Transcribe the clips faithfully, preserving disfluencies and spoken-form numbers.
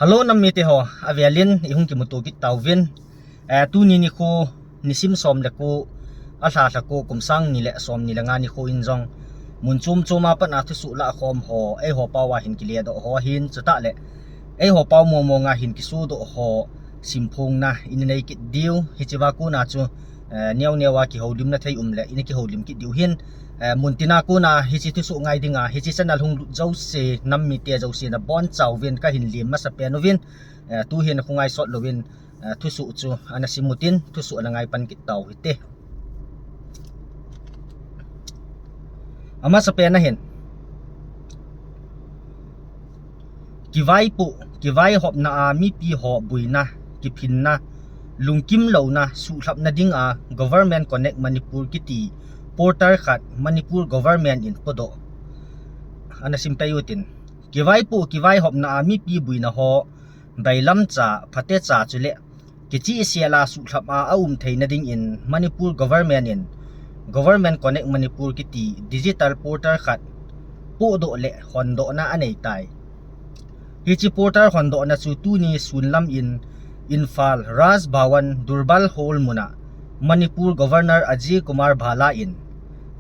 Hello, nam mite ho, avelin i hung kimuto kit tauvin. Eh, tuni nikho, nisim som le ko, alha lha ko, kum sang ni le som ni le nga nikho in jong mun chom chom a pat a thusoh lah khom ho, eiho pao a hin kile doh ho hin, chutah le eiho pao mong mong a hin kisodoh ho simphongna i nei kit diu, hiche a kon a chu, eh, neo neo a kihoulimna thei um le, i na kihoulim kit diu hin, eh, mun tin a kon a hiche thusoh ngai ding a, hiche channel hung lut jouse, nam mite jouse nabonchauvin kahin lem masapen uvin, eh, tu hin khongai sot louvin, eh, thusoh chu ana sim utin, thusoh ana ngai pan kit tau hite. Amasapen a hin, kivaipoh, kivaihopna a mipi ho boina, kiphinna, lungkim louna, suhlhapna ding a Government Connect Manipur kiti portal khat Manipur government in podoh ana sim pai utin, kivaipoh, kivaihopna a mipi boina ho bailamcha, phatecha chule kichehsel a suhlhap a aum theina ding in Manipur government in Government Connect Manipur kiti digital portal khat pohdoh le hondohna anei tai. Hiche portal hondohna chu tuni sun lam in Imphal Raj Bhavan Durbar Hall mun a Manipur Governor Ajay Kumar Bhalla in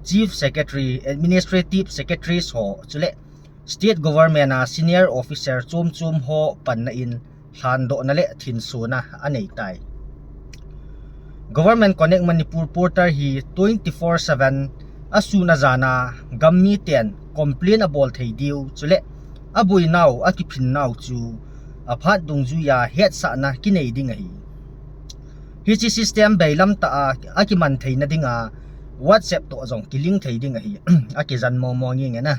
Chief Secretary, Administrative Secretaries ho chule State Government a senior officer chom chom ho panna in lhandohna le thinsona anei tai. Government Connect Manipur portal hi twenty four seven asun ajan a gam miten complain abol thei diu chule aboinau, akiphinnau chu aphat dungjuia hetsahna kinei ding ahi. Hiche system bailam tah a akiman theina ding a WhatsApp toh jong kilink thei ding ahi. Akijan mong mong nge nge na.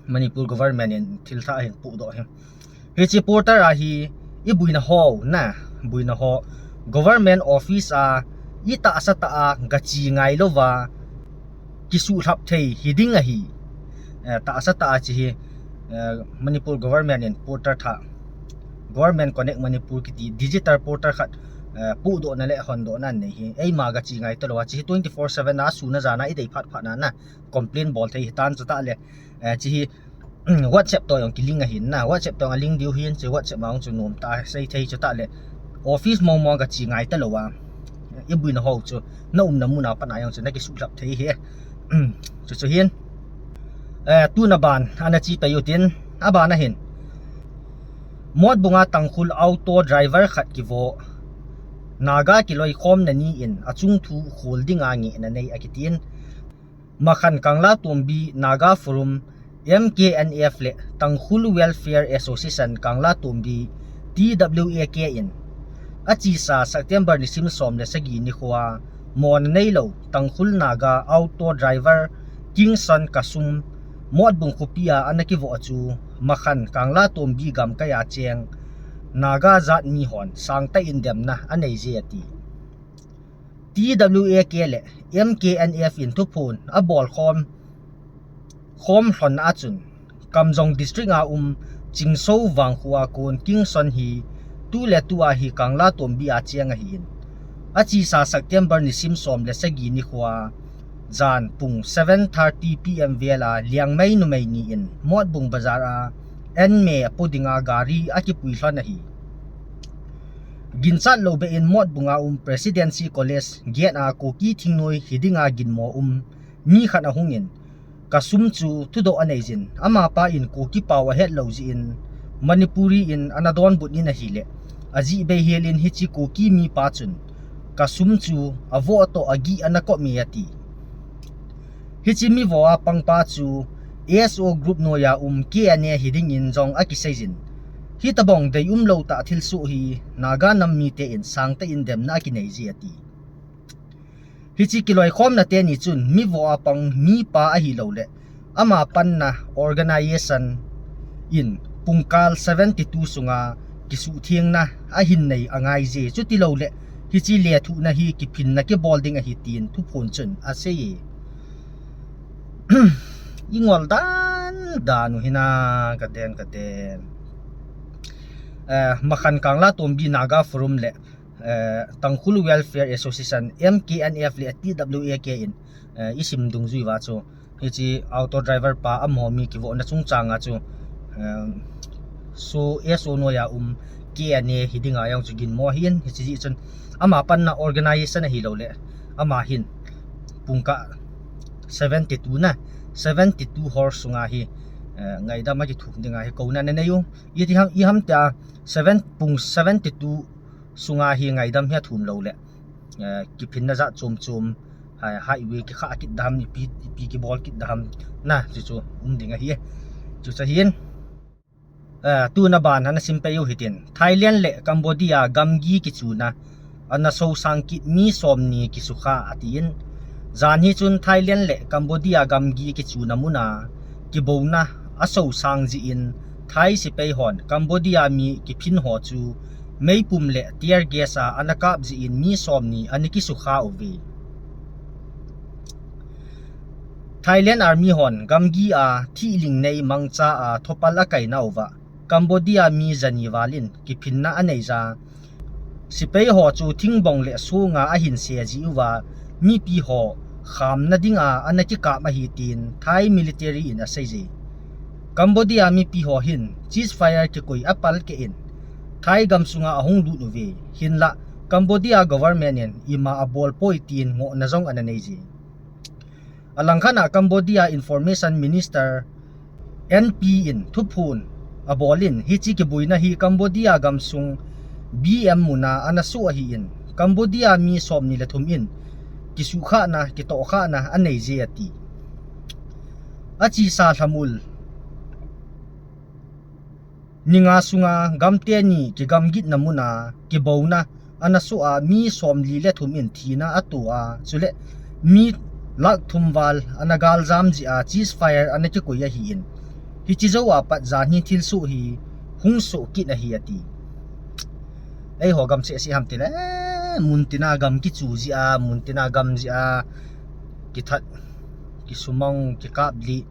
Manipur government in thil thah ahin pohdoh hi. Hiche portal a hi i boina ho na, boina ho government office a i tahsa tah a gache ngai louva kisuhlhap thei hiding ahi. Eh, tahsa tah a hiche hi, eh, Manipur government in portal thah, Government Connect Manipur kiti digital portal khat, eh, pohdohna le hondohna anei hi. Eima gache ngai talouva hiche hi twenty four seven a sun ajan a i dei phat phat na na complain bol thei hitan chutah le, eh, hiche hi WhatsApp toh jong kilink ahin na, WhatsApp toh jong alink diu hin, hiche WhatsApp ma jong chu nom tah a sei thei chutah le office mong mong gache ngai talouva i boina ho chu na umna mun a pat a jong chu na kisuhlhap thei hi. Chu chu hin, eh, tuna ban ana che pai utin, aban a hin Motbung a Tangkhul auto driver khat kivoh, Naga kiloikhomna ni in achung thu khol ding a ngehna nei akitin, Makhan Kanglatombi Naga Forum, M K N F le Tangkhul Welfare Association Kanglatombi, T W A K in achesa September nisim som le sagi nikhoa mona neilou Tangkhul Naga auto driver Kingson Kasum Motbung khopia ana kivoh chu Makhan Kanglatombi gamkai a cheng Naga jat mihon sangtah in demna anei je ati. T W A K le M K N F in thuphon abol khom, khom lhon a chun, Kamjong District a um Chingso vangkho a kon Kingson hi tu le tu a hi Kanglatombi a cheng ahin, achesa September nisim som le sagi nikhoa jan pung seven thirty P M vel a Liangmai numei ni in Motbung bazar a anme apo dinga gari akipui lhon ahi. Ginchat lou beh in Motbung a um Presidency College gate a Kuki thingnoi hiding a ginmo um mi khat ahung in, Kasum chu thudoh anei jin, amapa in Kuki pao ahet lou jeh in Manipuri in ana donbut in ahile, ajeh bei hel in hiche Kuki mipa chun Kasum chu avoh toh agih ana kop e ati. Hiche mi voh a pangpa chu S O group noiya um K N A hiding in jong akisei jin, hitobang deium lou tah thilsoh hi Naga nam mite in sangtah in demna akinei je ati. Hiche kiloikhomna teni chun mi voh a pang mipa ahilouleh ama panna organization in pungkal seventy two sunga kisuhthengna ahin nei angai je, chutilouleh hiche lethuhna hi kiphinna kibol ding ahi tin thuphon chun asei e. I ngol dan dan u hina kaden kaden. Eh, Makhan Kanglatombi Naga Forum le, eh, Tangkhul Welfare Association, M K N F le T W A K in, eh, i sim dungjui uva chu, hiche auto driver pa amaho mi kivohna chungchang a chu, eh, So, S O noiya um K N A hi dinga jong chu ginmo ahin, hiche jeh chun ama panna organization ahilou le, ama hin pungkah seventy two na, seventy two hours sunga hi, eh, ngaidam akithum dinga hi kouna ana nei u. Iti ham, iham tia seven, pung seventy two sunga hi ngaidam hi athum lou le, eh, kiphinna jat chom chom, eh, highway kikhah kit dam, ipi, ipi kibol kit dam na, chu chu um ding ahi. Chu chu ahin. Eh, tuna ban ana sim pei u hitin, Thailand le Cambodia gamgi kichuna ana sosang kit mi somni kisukha atin. Jan hi chun Thailand le Cambodia gamgi kichuna muna kibouna asosang jeh in Thai sepai hon Cambodia mi kiphin ho chu meipum le tear gas a ana kap jeh in mi somni ana kisukha uve. Thailand Army hon gamgi a thihling nei mangcha a thopal akaina uva Cambodia mi jani val in kiphinna anei ja. Sepai ho chu thingbong le sunga ahin se ji uva, mipi ho khamna dinga ana kikap ahi tin Thai military in asei je. Cambodia mipi ho hin ceasefire kikoi apal keh in Thai gam sunga ahung lut uve. Hinlah Cambodia government in ima abol poi tin ngohna jong ana nei je. Alangkhat a Cambodia Information Minister N P in thuphon abol in, hiche kiboina hi Cambodia gamsung B M muna ana soh ahin, Cambodia mi somni le thum in kisukhahna, kitohkhahna anei je ati. Achesa lhamul ni nga sunga gam teni kigamgitna muna kibouna ana soh a mi somli le thum in thina ato a, chule mi lakh thum val ana galjam jeh a ceasefire ana kikoi ahin, hiche jou a pat jan hi thilsoh hi hung soh kit ahi ati. Eiho gam seh seh ham tile, eh, mun tina gam kichu jeh a, mun tina gam jeh a kithat, kisumang, kikap lih,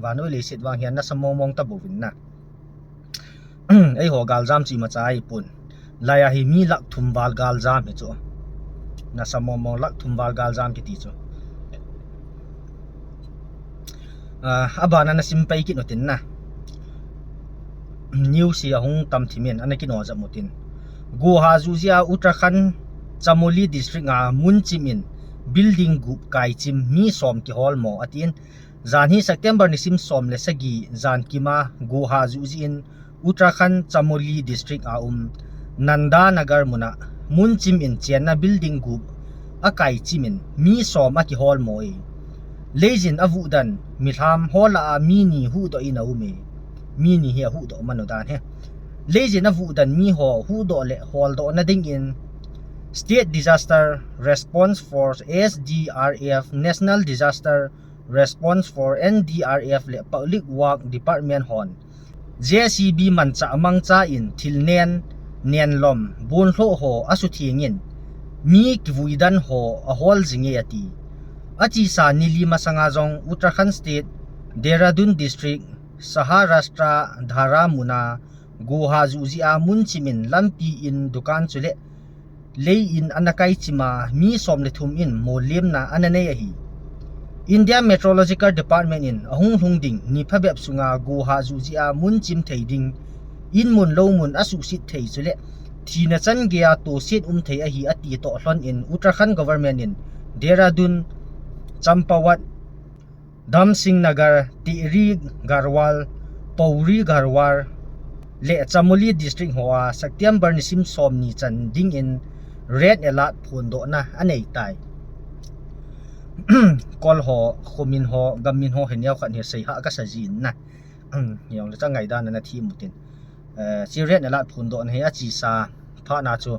vannoi leiset vang hian nasa mong mong tabouvin na. Eiho galjam chu imacha ahipon. Laiya hi mi lakh thum val galjam hi chu. Nasa mong mong lakh thum val galjam kiti chu. Ah, abana nasim pei kit utin na. News hi ahung tam thim in ana kino jap utin. Gohar juh jeh a Uttarakhand Chamoli District a mun chim in building gup kaichim mi som kiholmo atin. Jan hi September nisim som le sagi jan kima Gohar juh jeh in Uttarakhand Chamoli District a um Nanda Nagar muna mun chim in chenna building gup akaichim in mi som akiholmo e. Leijin avuh dan milham ho lah a mi ni huhdoh in aume. Mi ni hi ahuhdoh man u dan hi. Leijin avuh dan mi ho huhdoh le holdohna dingin State Disaster Response Force, S D R F, National Disaster Response Force, N D R F, le Public Work Department hon J C B manchah mangcha in thil nen, nen lom, bonlhoh ho asutheng in mi kivui dan ho ahol jing e ati. Achesa ni li masanga jong Uttarakhand State, Dehradun District, Saharashtra, Dhar muna Gohar juh jeh a mun chim in lampi in dukan chule lei in ana kaichim a mi som le thum in molliemna ana nei ahi. India Meteorological Department in ahung lhung ding ni phabep sunga Gohar juh jeh a mun chim thei ding, in mun lou mun asuhset thei chule thina chan gei a toset um thei ahi ati toh lhon in Uttarakhand government in Dehradun, Champawat, Dam Singh Nagar, Tehri Garhwal, Pauri Garhwal le Chamoli District ho a September nisim som ni chan dingin Red Alert phondohna anei tai. Kol ho, khomin ho, gammin ho, hineo khat hi seihah kasa jin na. Hijongle chang ngaidan ana thi mutin. Eh, chi Red Alert phondohna hi achesa phat na chu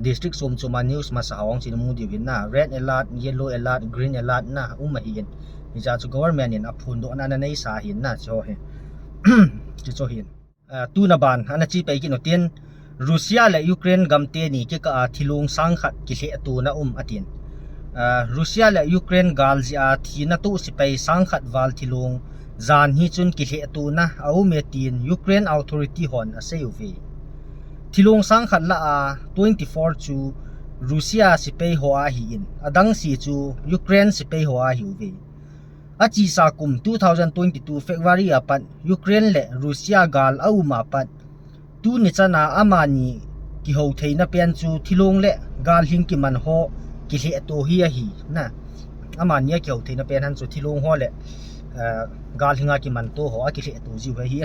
district chom chom a news masa hung chin mu diu hin na, Red Alert, Yellow Alert, Green Alert na um ahin. Hijeh chu government in aphondohna ana neisa hin na, chu hi. Chu chu hin. Eh, tuna ban ana che pei kit utin, Russia le Ukraine gam teni kikah a thilong sang khat kilhehtona um atin. Ah, Russia le Ukraine gal jeh a thina toh sepai sang khat val thilong jan hi chun kilhehtona aume tin Ukraine authority hon asei uve. Thilong sang khat lah a twenty four chu Russia sepai ho ahin, adang si chu Ukraine sepai ho ahiuve. Achesa kum two thousand twenty-two February a pat Ukraine le Russia gal a um a pat, tuni chana amani kihou theina pen chu thilong le galhing kiman ho kilhehto hi ahi na. Amani a kihou theina pen han chu thilong ho le, eh, galhing a kimanto ho a kilhehto jiu ahi.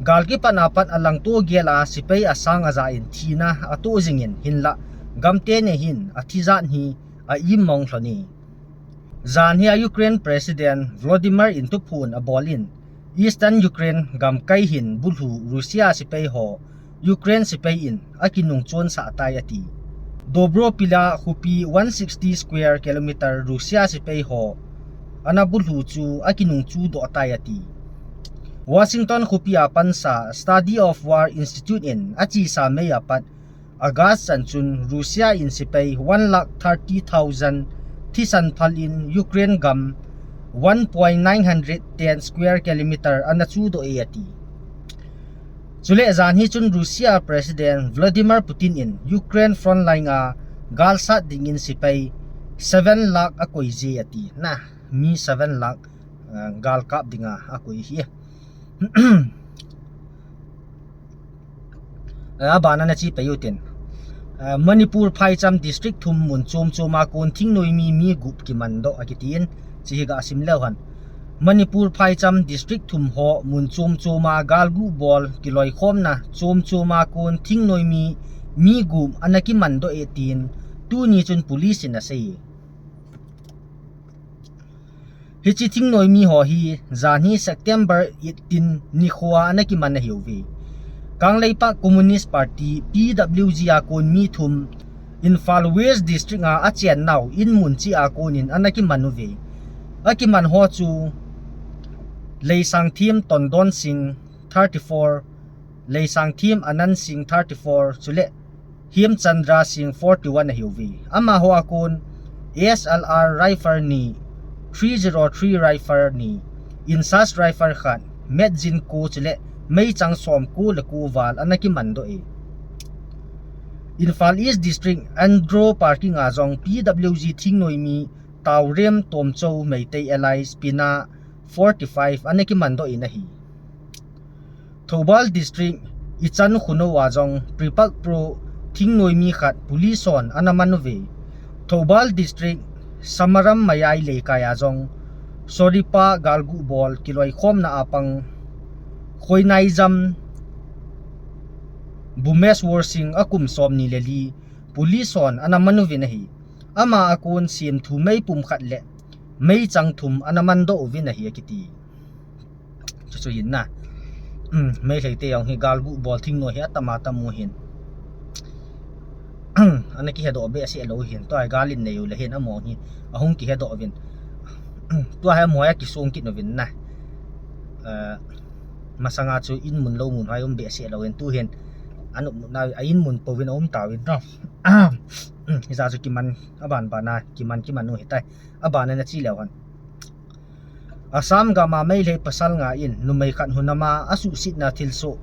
Gal kipat a pat alangto gel a sepai asang aja in thina ato jing in, hinlah gamte ne hin athi jat hi a imong lhon e. Jan hi a Ukraine President Volodymyr in thuphon abol in, Eastern Ukraine gamkai hin bulhu Russia sepai ho Ukraine sepai in akinung chonsah tai ati. Dobropila khopi one sixty square kilometer Russia sepai ho ana bulhu chu akinung chudoh tai ati. Washington khopi a pansa Study of War Institute in achesa May a pat August chan chun Russia in sepai one lakh thirty thousand thisan phal in Ukraine gam one point nine hundred ten square kilometer ana chudoh e ati. Chule jan hi chun Russia President Vladimir Putin in Ukraine frontline a galsat dingin sepai seven lakh akoi je ati. Na, mi seven lakh, eh, gal kap dinga akoi hi. Eh, abana nache pei utin. Eh, Manipur phaicham district thum mun chom chom a kon thingnoi mi, mi gup kimandoh akitin, chehi gasim leu hen. Manipur phaicham district thum ho mun chom chom a galgu bol kiloikhomna chom chom a kon thingnoi mi, mi gup ana kimandoh e tin, tuni chun police in asei. Hiche thingnoi mi ho hi, jan hi September eighteen nikho a ana kiman ahiuve. Kangleipak Communist Party, P W G a kon mi thum, Imphal West District a achen nau in mun cheh a kon in ana kiman uve. Akiman ho chu, Leisangthem Tondon Singh, thirty-four, Leisangthem Anand Singh, thirty-four, chule Hemchandra Singh, forty-one ahiuve. Amaho a kon S L R rifle ni, three zero three rifle ni, INSAS rifle khat, magazine ko chule meichang som ko le ko val ana kimandoh e. Imphal East District Andro Parking a jong P W G thingnoi mi Taorem Tomchou Meitei alias Pina, forty-five ana kimandoh in ahi. Thoubal District, Ichan Khunou a jong Prepak Pro thingnoi mi khat police hon ana man uve. Thoubal District, Samaram Mayai Leikai a jong Soripa galgu bol kiloikhomna a pang Khoinaijam Bhumeshwar Singh akum somni le li police hon ana man uvin ahi. Ama a kon semthu meipum khat le meichang thum ana mandoh uvin ahi akiti. Chuchu hin na. Um, Meitei te jong hi galgu bol thingnoi hi atam atam u hin. Ana kihedoh behseh lou hin. Tua hi gal in nei u le hin amaho hi ahung kihedoh uvin. Tua hi amaho a kisong kit uvin na. Eh, masanga chu in mun lou mun hi um behseh lou hin. Tu hin. Anu na a in mun pouvin aum tauvin no. Hija chu kiman aban bana kiman kiman u hitai. Abana nache leu hen. Assam gam a Meitei pasal nga in numei khat hunam a asuhsetna thilsoh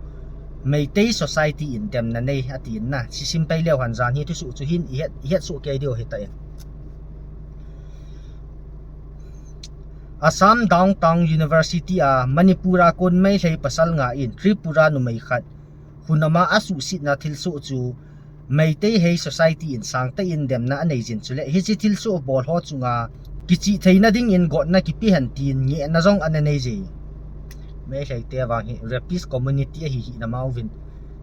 Meitei Society in demna nei atin na. Sisim pei leu hen jan hi thusoh chu hin ihet, ihet soh kei diu hitai. Assam Downtown University a Manipur a kon Meitei pasal nga in Tripura numei khat hunam a asuhsetna thilsoh chu Meitei Hei Society in sangtah in demna anei jin chule hiche thilsoh bol ho chunga kichihtheina dingin gotna kipe hen tin ngehna jong ana nei je. Meitei te vang hi rapist community ahi hina ma uvin.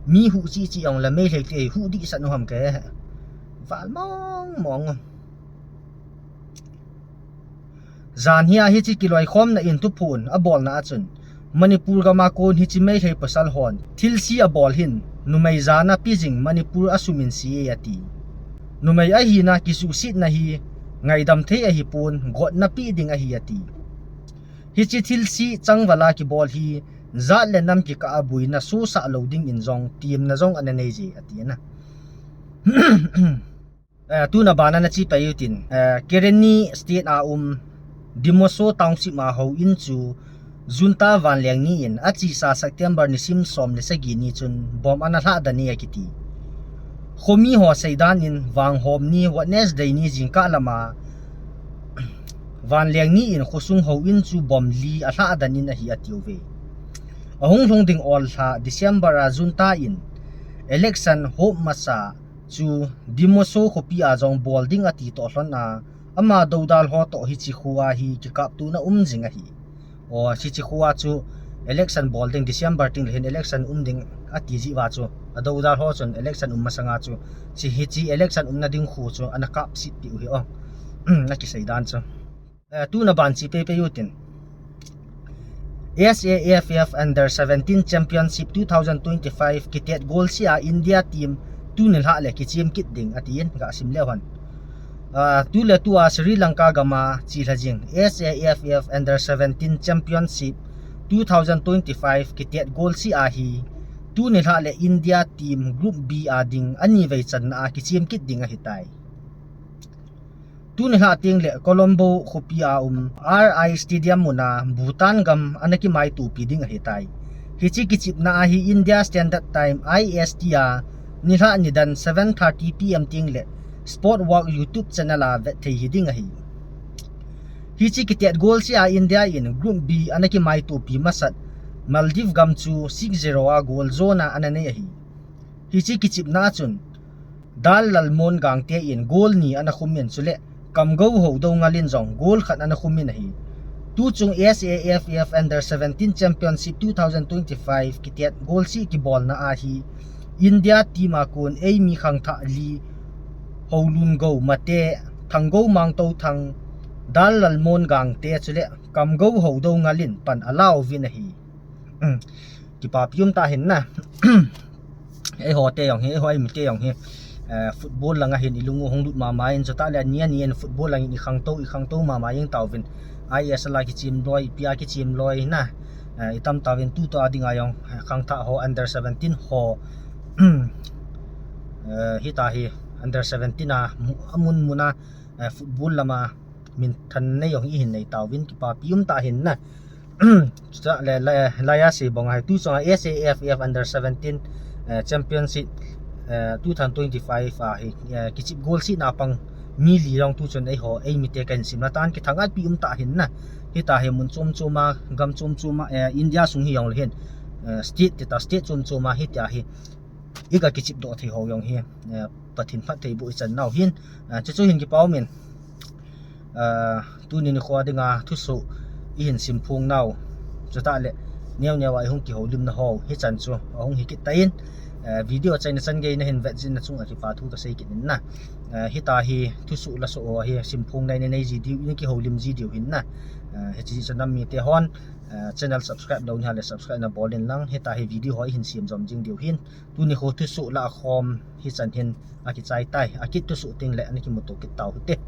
Mi huhchih chih jong le Meitei te huhdih san u ham ke. Val mong mong. Jan hi a hiche kiloikhomna in thuphon abolna a chun Manipur gam a kon hiche Meitei pasal hon thilse abol hin numei jana pijing Manipur asum in se e ati. Numei ahina kisuhsetna hi ngaidam thei ahipon gotna pe ding ahi ati. Hiche thilse changval a kibol hi jat le nam kikah a boina sosah lou dingin jong temna jong ana nei je ati na. Eh, tuna bana nache pei utin, eh, Karenni State a um Dimasa Township a houin chu Junta vanleng ni in achesa September nisim som le sagi ni chun bomb ana lhahdan e akiti. Khomi ho seidan in vanghom ni Wednesday ni jingkah lama Vanleng ni in khosung houin chu bomb li alhah dan in ahi atiuve. Ahung lhung ding ol lha December a junta in election hop masa chu Dimmaso khopi a jong bol ding ati toh lhon a, ama doudal ho toh hiche khoa hi kikaptona um jing ahi. O, hiche khoa chu election bol ding December ting le hin election um ding ati jeh uva chu, adoudal ho chun election um masanga chu, hiche election umna ding kho chu ana kapset peh u hi o. Akisei dan chu. Eh, tuna ban che peipei utin. S A F F Under seventeen Championship two thousand twenty-five kitet golseh a India team tuni lhah le kichem kit ding atin gasim leu hen. Ah, tuletua Sri Lanka gam a chelha jing S A F F Under seventeen Championship two thousand twenty-five kitet golseh a hi tuni lhah le India team Group B a ding anivei channa a kichem kit ding ahitai. Tuni lhah teng le Colombo khopi a um R I Stadium mun a Bhutan gam ana kimaitopi ding ahitai. Hiche kichepna a hi India Standard Time, I S T, a nilhah nidan seven thirty P M teng le Sports World YouTube channel a vet thei hiding ahi. Hiche kitet golseh a India in Group B ana kimaitopi masat Maldives gam chu six zero a goal jona ana nei ahi. Hiche kichepna a chun Dal Lalmon Gangte in goal ni ana khum in chule Kamgou Houdou Ngal in jong goal khat ana khum in ahi. Tuchung S A F F Under seventeen Championship two thousand twenty-five kitet golseh kibolna a hi India team a kon eimi khangthah li Houlungou Mate, Thanggou Mangtouthang, Dal Lalmon Gangte chule Kamgou Houdou Ngal in pan alauvin ahi. Kipapi um tah in na. Eiho te jong hi, eiho eimi te jong hi, eh, football langa hin ilung u hung lut mama in, chutah le ani ani in football langin ikhangtou, ikhangtou mama jeng tauvin. I S L a kichem loi, ipi a kichem loi na. Eh, itam tauvin tutua dinga jong, eh, khangthah ho under seventeen ho. Eh, hitahi under seventeen a, amun muna, eh, football lama minthan nei jong ihin nei tauvin kipapi um tah in na. Chutah le, la, laiya sei bang ahi tuchunga S A F F under seventeen, eh, championship, eh, two thousand twenty-five ahi, eh, kichep golsehna pang mi li jong tuchun eiho, eimi te kahin simna tan kithangvah pi um tah in na. Hitahi mun chom chom a, gam chom chom a, eh, India sung hi jong le hin, eh, state tita state chom chom a hitahi iga kichep doh thei ho jong hi, eh, Pathen phattheiboh ichan nau hin, eh, chuchu hin kipa um in. Ah, tuni nikho dinga thusoh ihin simphong nau. Chutah le neo neo a ihung kihoulimna ho hichan chu ahung hi kit tan, eh, video achaina chan gei nahin vet jeh in nachunga kipa thu kasei kit in na. Eh, hitahi thusoh lasoh ho hi simphongna nei ji diu, kihoulim ji diu hin na. Eh, hiche chan nam mite hon, eh, channel subscribe lou nahi le subscribe nabol in lang, hitahi video ho ihin sem jom jing diu hin. Tuni nikho thusoh lakhom hichan hin akichai tai, akit thusoh teng le ana kimuto kit tau hite.